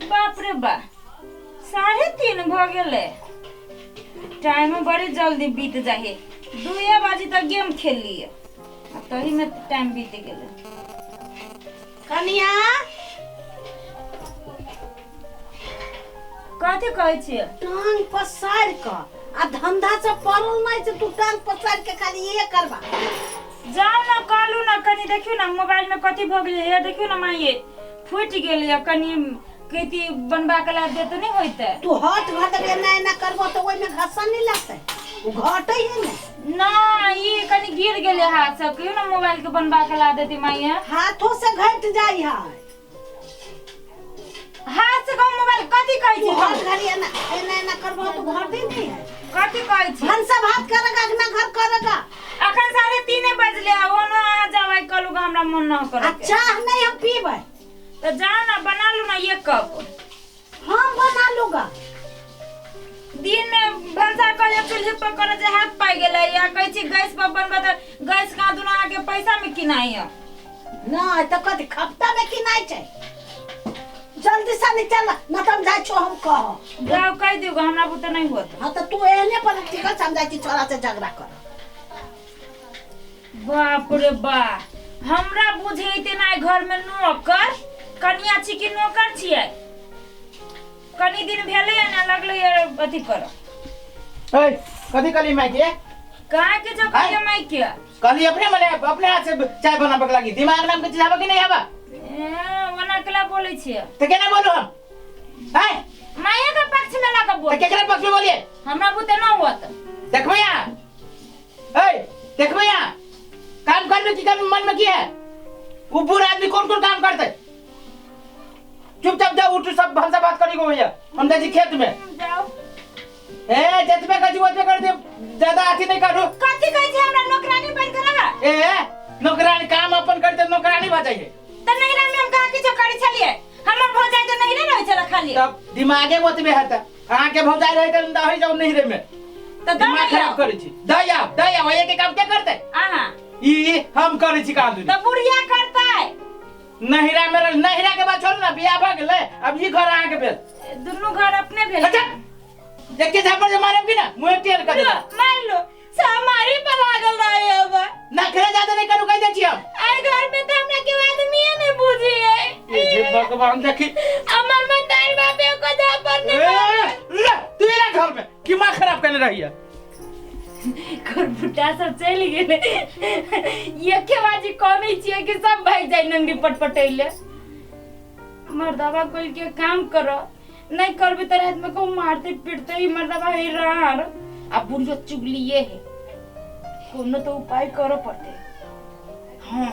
बाप रे बा, 3:30 भऽ गेलै। टाइम बड़ी जल्दी बीत जाइ है। 2 बजे तक गेम खेललियै आ तही में टाइम बीत गेलै। कनिया कथी कहै छियै? टांग पसारि कऽ आ धंधा से पड़ल नहि छै, तू टांग पसारि के खाली ये करबा। जाउ ने कहलू ने, कनी देखियौ ने मोबाइल में कथी भऽ गेलै। हे देखियौ ने माइये, फूटि गेलै, कनी खेती बनबा के ला देत नहि होइतै। तू हट घर देबे, एना एना करबो तऽ ओहिमे घसन नहि लगतै, ओ घटै है ने। ना ई कनी गिर गेलै हाथ से, कहियो ने मोबाइल के बनबा के ला देती माइये। हाथों से घट जाइ है। हाथ से कहू मोबाइल कथी कहै तू छी? हट घर एना एना एना करबो तो घटे नहीं है। कथी कहै छी? भनसा भात करेगा, अगना घर करेगा। अखन 3:30 बजले आ ओनो अहाँ जाउ, आइ कहलू हमरा मन न आ करे के। चाह नहीं हम पीबै। तऽ जाउ ने बना लू ना एक कप। हम बना लूगा। दिन में भनसा करे चूल्ही पर करे जे हाथ पाइ गेलै, या कहै छी गैस पर बनबै तऽ गैस कहाँ दुना अहाँके पैसा में किनाइ है। नहीं तो कथी खपता में किनाइ छै? जल्दी से निकल न त हम जाइ छो, हम कह जाउ कहि दियौ, हमरा बुते नहि होत। हाँ तो तू एहने पर टिकल, हम जाइ छी छोरा से झगड़ा कर। बाप रे बा, हमरा बुझेते ना घर में नौकर कनिया छी कि नौकर छियै। कनी दिन भेलै ने लगलै अथी कर। ए कथी कहली माय के? कहाँ के जो कहलियै माय के? कहली अपने मने अपने हाथ से चाय बनाबे के लागी। दिमाग नाम के चीज आबे कि नहीं आबे? ए ओना केला बोलै छियै? तो केना बोलू हम? हैं माया के पक्ष में लगा बोल। तो केकरा पक्ष में बोलिए? हमरा बुते ना होत। देखबै यहाँ, ए देखबै यहाँ, काम करबे की कर मन में की है? वो बूढ़ आदमी कौन कौन काम करते? चुपचाप जाओ, उठू, सब भनसा बात करी को भैया, हम जाइ छी खेत में। जाओ। ए जतबे कहै छी ओतबे कर दे, ज्यादा अथी नहीं करू। कथी कहै छी? हमरा नौकरानी बन के रह। ए नौकरानी काम अपन करते नौकरानी भऽ जाइए। त नैहरा में हम कहाँ किछो करै छलियै? हमर भौजाई तऽ नैहरे रहै छलै खाली। तब दिमागे ओतबे हेतै। अहाँके भौजाई रहै तऽ दही जाउ नैहरे में। तऽ दऽ दिमाग नहि खराब आउ। करै छी। दही आउ, दही आउ, एक काम के करतै? अहाँ। ई हम करै छी काम दुनिया। तऽ बुढ़िया करतै। नैहरा में रह, नैहरा के बाद छोड़ू ना, बियाह भऽ गेलै, अब ई घर अहाँके भेल। दुनू घर अपने भेल। अच्छा, एके झापड़ जे मारब की ना, मुँह टेढ़ कर देब। मारि लो, हमारी पर लागल रहे अब। नखरे ज्यादा नहीं करू, कह दै छी हम। आई घर में तो हमरा के आदमी नहीं बुझी है। ए हे भगवान देखी। हमर मतारी बापे को झापड़ नहीं ए, मारल। ले, तू इला घर में दिमाग खराब करने रही है। खुरफुटा सब चलि गेलै। एके बाजी कमै छियै कि सब भागि जाइ नंगरी पटपटैले। मर्दाबा कोई के काम करो, नहीं करबे त रात में कहूँ मारते पीटते ही मर्दाबा है रार। आ बुढ़ियो चुगलिए है, कोनो तो उपाय करो पड़ते। हाँ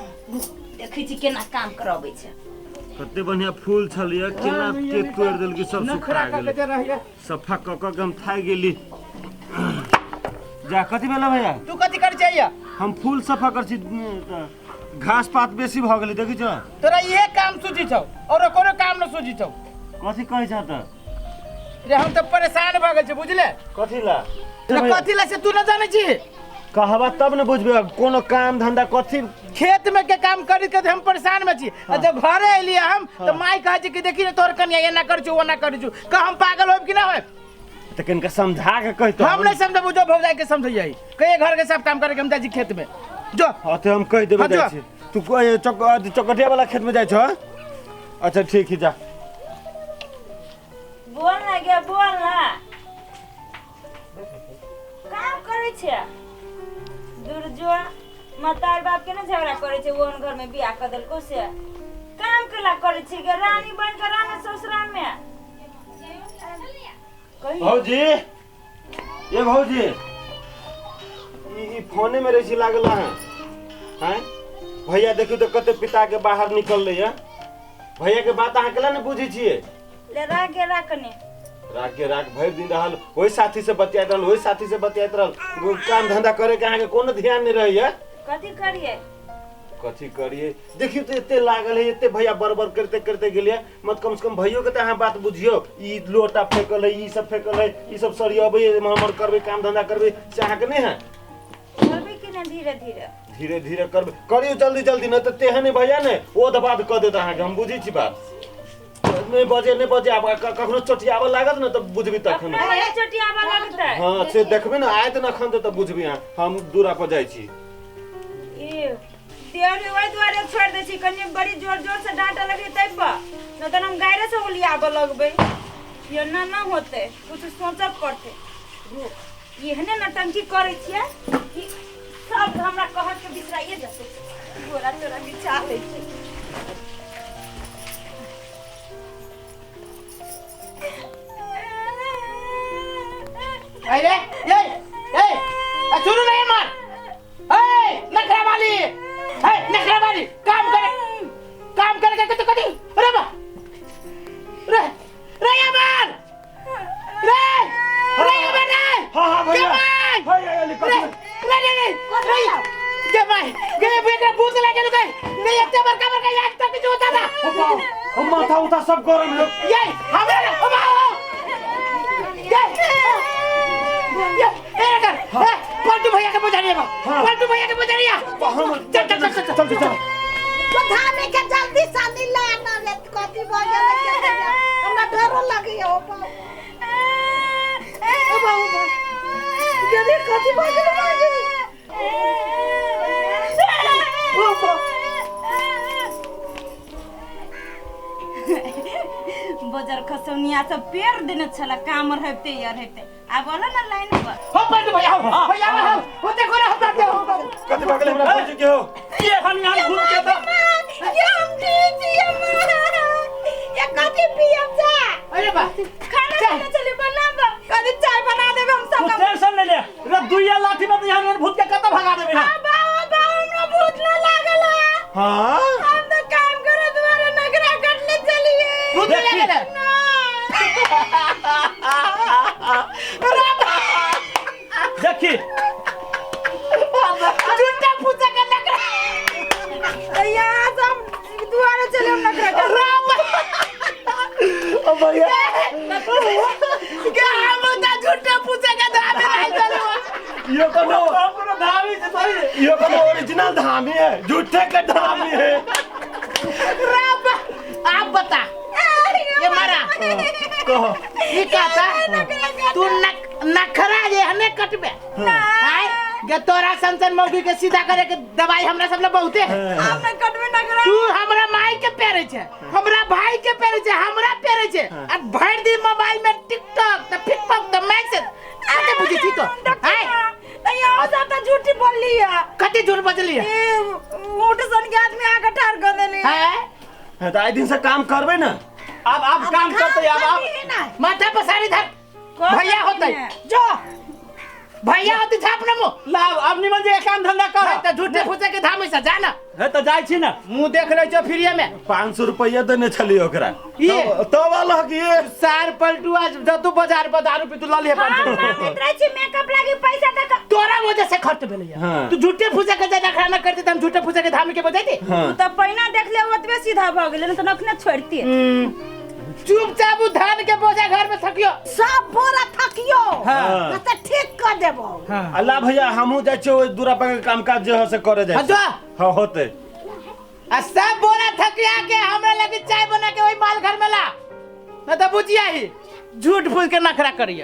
देखै छी केना काम करबै छै। कते बढ़िया फूल छलिए, केना के तोड़ि देलकै, सब सुखा गेलै। सफा कऽ कऽ के हम थाकि गेली। जा कथी भेलै भैया? तू कथी करै छियै? हम फूल सफा कर छी, घास पात बेसी भऽ गेलै देखै छौ। तोरा इहे काम सूझी छौ और कोनो काम न सूझी छौ। कथी कहै छह तऽ? रे हम तऽ परेशान भऽ गेल छी बुझले। कथी ला? कथी ला से तू न जानै छी? कहबा तब न बुझबे, कोनो काम धंधा कथी? खेत में के काम करी के हम परेशान में छी। आ जब घरे एलियै हम तऽ माय कहै छै कि देखी ने तोहर कनिया एना करै छौ ओना करै छौ, कह हम पागल होब कि ना होब? तऽ कनिका समझा के कहितो। हम नहीं समझबू, जो भौजाई के समझैयै, कहिए घर के सब काम करे के हम जाइ छी खेत में। जो हाँ तो हम कहि देबै हाँ, जाइ जो। छी। तू चौकटिया वाला खेत में जाइ छौ? अच्छा ठीक है जा। बोल ना गे, बोल ना, काम करै छै दुर्जो। मतार बाप के ना झगड़ा करै छै, ओहन घर में बियाह कर देलको से काम केला करै छै गे, रानी बन के रानी ससुराल में। भौजी, ए भौजी, ई फोने में रही लागल है। हैं भैया देखियो तो कते पिता के बाहर निकललै है। भैया के बात अहाँ केला ने बुझै छियै? ले राख गे, राख कने। राख गे राख, भरि दिन रहल ओहि साथी से बतियाइत रहल, ओहि साथी से बतियाइत रहल, काम धंधा करे के अहाँके कोनो ध्यान नहीं रहैया। कथी करियै? कथी करियै? देखियौ तऽ एते लागल है, एते भैया बड़बड़ करते करते गेलियै, मत कम से कम भैयो के तऽ अहाँ बात बुझियौ। ई लोटा फेकल है, ई सब फेकल है, ई सब सरियबै, हमर करबै, काम धंधा करबै, से अहाँके नहि है? करबै कि ना धीरे धीरे? धीरे धीरे करबै, करियौ जल्दी जल्दी, नहि तऽ तेहन भैया ने ओध बाध कऽ देत अहाँके, हम बुझै छी बात। नहीं बजे नहीं बजे आब कखनो चोटियाबऽ लागत ने तऽ बुझबी तखन। अपना बड़ी चोटियाबऽ लगतै। हाँ से देखबे ने आयत ने अखन तऽ बुझबी अहाँ। हम दूरा पर जाइ छी। ए देर ओहि दुआरे छोड़ि दै छी कनि बड़ी जोर जोर से डांटऽ लगै तै पर नहि तऽ हम गायरे से ओलियाबऽ लगबै। एना ना होतै, कुछ सोचऽ पड़तै। रुक, एहने नटंकी करै छियै कि सब हमरा कहत के बिसराइए जेतै। बोरा तोरा बिछा लै छी। अरे ए ए आ सुनू नहीं मार ए नखरा वाली ए नखरा वाली काम करे काम करे के कथी अरे बा रे रे अमर रे रे अमर रे हाँ हाँ भैया जमाई भैया अली रे कथी रे रे रे रे जमाई गे बेटा भूत लागे लगे रे एते बड़का बड़का याद तक जो होता था। हम माथा उथा सब गरम है। ये हमरा ओ बा ये ये ए कर ए पलटू भैया के बुझा दिया पलटू भैया के बुझा दिया। चल चल चल चल चल चल तो धामी के जल्दी सानी ला ना रे कथी भ गेलै हमरा डरो लगैया। ओ बा ओ बा ओ बा गेलै कथी भ गेलै ओ बा। बजर खसौनिया सब पेड़ देने छला काम रहते यार रहते आब वाला ना लाइन पर। हो पलटू भैया हो भैया हो हो देखो ना हम जाते हो कथी भ गेलै हमरा भौजी के हो ये हम यहाँ घूम के तो ये हम ठीक छियै माँ। ये कथी पियब जा अरे बा खाना खाना चले बनाब कथी चाय बना देबे हम तू सब। टेंशन नहीं ले रे दुइया लाठी में तो यहाँ भूत के कत भगा देबे। आ बा ओ बा हमरा भूत ना लागल है। हाँ हम तो काम करे दुआरे नगरा कटले चलिए। भूत देखी। लगे ना देखी झूठा फूसा के नखरा तो यहाँ सब दुआरे चले हम नगरा कट। राम ओ भैया के हम त झूठा फूसा के दाबे नहीं चलो यो कोनो कोनो धामी से सही यो कोनो ओरिजिनल धामी है झूठे के धामी है। राम आप बता ये मारा कहो ये कहता तू नखरा जे हने कटबे आय गे तोरा सन मौगी के सीधा करे के दवाई हमरा सब ले बहुते है। हम ना कटबे नगरा। तू हमरा माई के पेरे छे हमरा भाई के पेरे छे हमरा पेरे छे आ भर दी मोबाइल में टिकटॉक त फिकटॉक त मैसेज आते बुझी छी तो आय तो यहाँ सब तो झूठी बोलली है। कति झूठ बजली है ए ऊँट सन के आदमी आके ठार कर देली। है तो आइ दिन से काम करबे ना। अब अब काम करते अब अब माथा पसारी धर भैया होते जो भैया होते झाप न मुंह लाव अब निमन जे काम धंधा कर त झूठे फूसे के धाम से जा ना हे तो जाय छी ना मुंह देख ले छो फ्रीए में। 500 रुपया देने छली ओकरा ये? तब वाला कि ये सार पलटू आज जतू बाजार पर दारू पी तू ल लिए हम 500 मांगैत रहै छी मेकअप लागी पैसा दे के। तोरा वजह से खर्च भेलै हाँ। तू झूठे फूसे के जे नखरा न करते त हम झूठे फूसे के धाम के बजाते। हाँ। तू तो पहिना देख ले ओतबे सीधा भ गेलै न त नखने छोड़ती। चुपचाप उ धान के बोझा घर में थकियो सब बोरा थकियो हाँ। न त ठीक कर देबो। अल्लाह भैया हमहू जाइ छियै ओहि दूरा पर के काम काज जे हो से करे जाइ हाँ, जो। हाँ होते आ सब बोरा थकिया के हमरा लगी चाय बना के वही माल घर में ला न त बुझिया ही झूठ फूस के नखरा करिया।